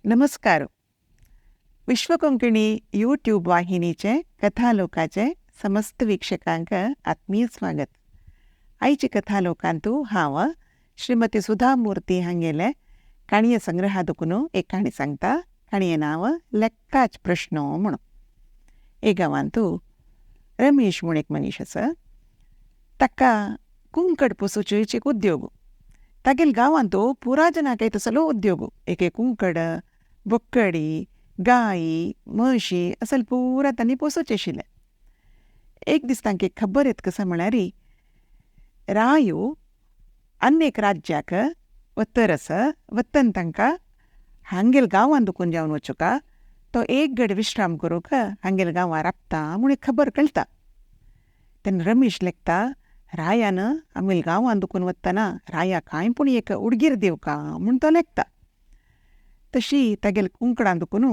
नमस्कार. विश्वकोंकणी यूट्यूब वाहिनीचे कथालोकाचे समस्त वीक्षकांक आत्मीय स्वागत. आयचे कथालोकांतू हांव श्रीमती सुधा मूर्ती हांगेले काणये संग्रहा दुकून एक काणी सांगता. काणये नांव लेक्काच प्रश्न म्हणून. एक गांवांतू रमेश म्हूण एक मनीस आसा. ताका कुंकड पोसुचो एक उद्योग. तागेल गांवांतू पुरा जनाक तसलो उद्योग. एक कुंकड, बोकडी, गायी, म्हशी असल पुरा तांणी पोसुचें आशिल्लें. एक दीस तांकां एक खबर येता कशें म्हळ्यार रायो आनी एक राज्याक वतर आसा. वतन तांकां हांगेल गांवांत दुकून जावन वचूका तो एक गड विश्राम करूंक हांगेल गांवां राबता म्हूण एक खबर कळटा. तेन्ना रमेश लेखता, रायान आमगेल गांवांत दुकून वतना राया कांय पूण एक उडगीर दिवका म्हूण तो लेखता. तशी तागेले कुंकडां दुकून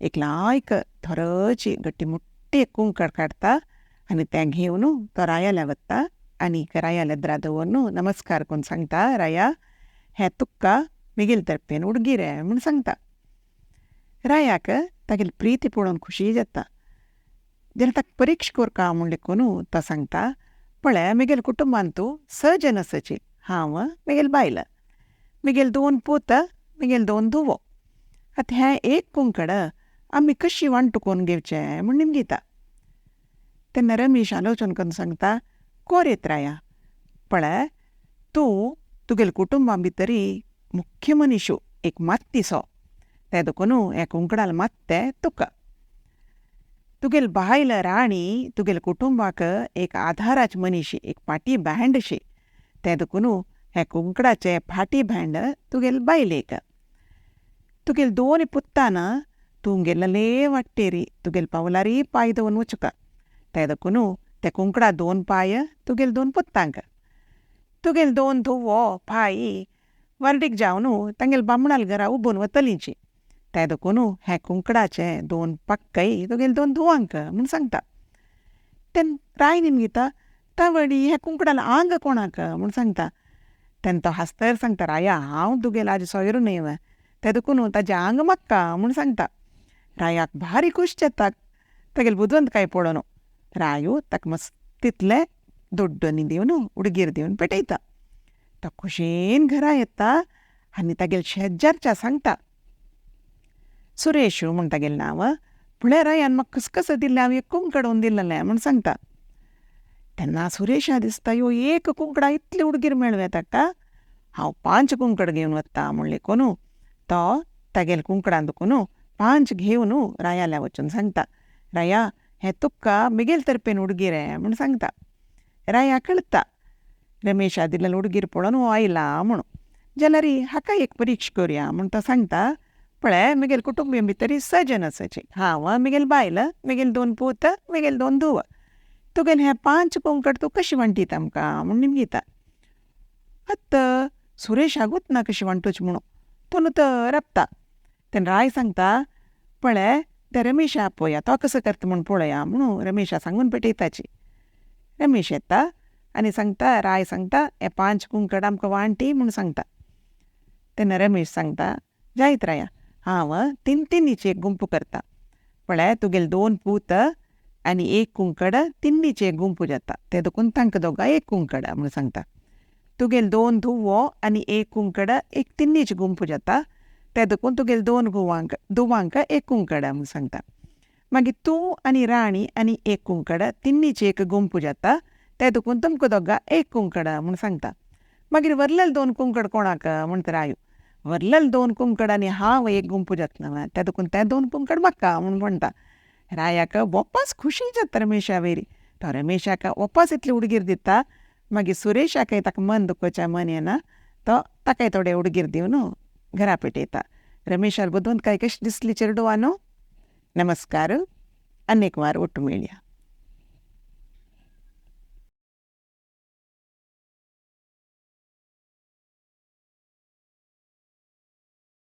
एक लायक थोरची गट्टी मोठी एक कुंकड काडटा आनी तें घेवन तो रायाल्या वता आनी राया लेदरा दवरून नमस्कार करून सांगता, राया हें तुका म्हगेले तरपेन उडगीर म्हूण सांगता. रायाक तागेली प्रिती पळोवन खुशी जाता. जेन्ना ताका परीक्षा करका म्हूण लेखून तो सांगता, पळय म्हगेले कुटुंबांत स जन आसाची. हांव, म्हगेली बायल, म्हगेले दोन पूत, म्हगेले दोन धुवो. आतां हें एक कुंकड आमी कशी वांटू करून घेवचें म्हूण निमगिता. तेन्ना रमेश आलोचन करून सांगता, कोरेत राया, पळय तूं तुगेले कुटुंबा भितरी मुख्य मनीशू, एक मात्तीसो, तें देखून हें कुंकडाल मात्तें तुका. तुगेली बायल राणी तुगेले कुटुंबाक एक आधाराची मनीशी, एक फाटी बँड अशी, तें देखून हें कुंकडाचें फाटी बँड तुगेले बायलेक. तुगेले दोन पुत्तान तूं गेल्ले वाटेरी तुगेले पावलारी पांय दवरून वचुका, तें देखून ते कुंकडा दोन पांय तुगेले दोन पुत्तांक. तुगेले दोन धुवो पांय वर्डीक जावन तांगेले बामणाल घरा उबून वतलींची, तें देखून हें कुंकडाचे दोन पक्कय तुगेले दोन धुवांक म्हूण सांगता. तेन्ना राय निमगिता, तावडी हें कुंकडाल आंग कोणाक म्हूण सांगता. तेन्ना तो हांसतर सांगता, राया हांव तुगेलो आजी सोयरो न्हय, तें देखून ताजें आंग म्हाका म्हूण सांगता. रायाक भारी खूश जाता तागेले बुदवंतकाय पळोवन. रायो ताका मस्त तितलें दोड्डोनी दिवन उडगीर दिवन पेटयता. तो खुशेन घरा येता आनी तागेले शेजारच्या सांगता, सुरेश म्हूण तागेलें नांव, पळय रायान म्हाका कस दिल्लें, हांव एक कुंकड दिल्लें म्हूण सांगता. तेन्ना सुरेशा दिसता, ह्यो एक कुंकडा इतली उडगीर मेळूं ताका, हांव 5 कुंकड घेवन वता म्हूण लेखून तो तागेले कुंकडां दुकून 5 घेवन रायाल्या वचून सांगता, राया हें तुका म्हगेले तरपेन उडगीर म्हूण सांगता. राया कळटा रमेशा दिल्लें उडगीर पळोवन हो आयला म्हणून. जाल्यार हाका एक परीक्षा करुया म्हूण तो सांगता, पळय म्हगेले कुटुंबी भितरी स जन आसाची, हांव, म्हगेली बायल, म्हगेले दोन पूत, म्हगेले दोन धुव, तुगेलें हें 5 कुंकड तूं कशी वांटीत आमकां म्हूण निमगिता. आतां सुरेशाकूच ना कशी वांटूच म्हणून तो न्हू तर राबता. तेन्ना राय सांगता, पळय त्या रमेशा पळया तो कसो करता म्हूण पळया म्हणून रमेशा सांगून पेटयताची. रमेश येता आनी सांगता, राय सांगता हे 5 कुंकड आमकां वांटी म्हूण सांगता. तेन्ना रमेश सांगता, जायत राया, हांव 3 तिनीची एक गुंपू करता, पळय तुगेले 2 पूत आनी 1 कुंकड तिन्नीची एक गुंपू जाता, तें देखून तांकां दोगां 1 कुंकड म्हूण सांगता. तुगेले 2 धुवो आनी 1 कुंकड एक तिन्नीची गुंपू जाता, तें देखून तुगेले 2 धुवांक 1 कुंकड म्हूण सांगता. मागीर तूं आनी राणी आनी 1 कुंकड तिन्नीची एक गुंपू जाता, तें देखून तुमकां दोगां 1 कुंकड म्हूण सांगता. मागीर वरलेले 2 कुंकड कोणाक म्हणटा रायो, वरलेले 2 कुंकड आनी हांव 1 गुंपू जातलो, तें देखून ते 2 कुंकड म्हाका म्हूण म्हणटा. रायाक वोपास खुशी जाता रमेशा वयरी. तो रमेशाक वोपास इतली उडगीर दिता. मागीर सुरेशाकय ताका मन दुखोवचें मन येना, तो ताकाय थोडे उडगीर दिवन घरा पेटयता. रमेशाल बुदवंतकाय कशी दिसली चेरडुवानो? नमस्कार, आनी एक वार ओट्टू मेळया.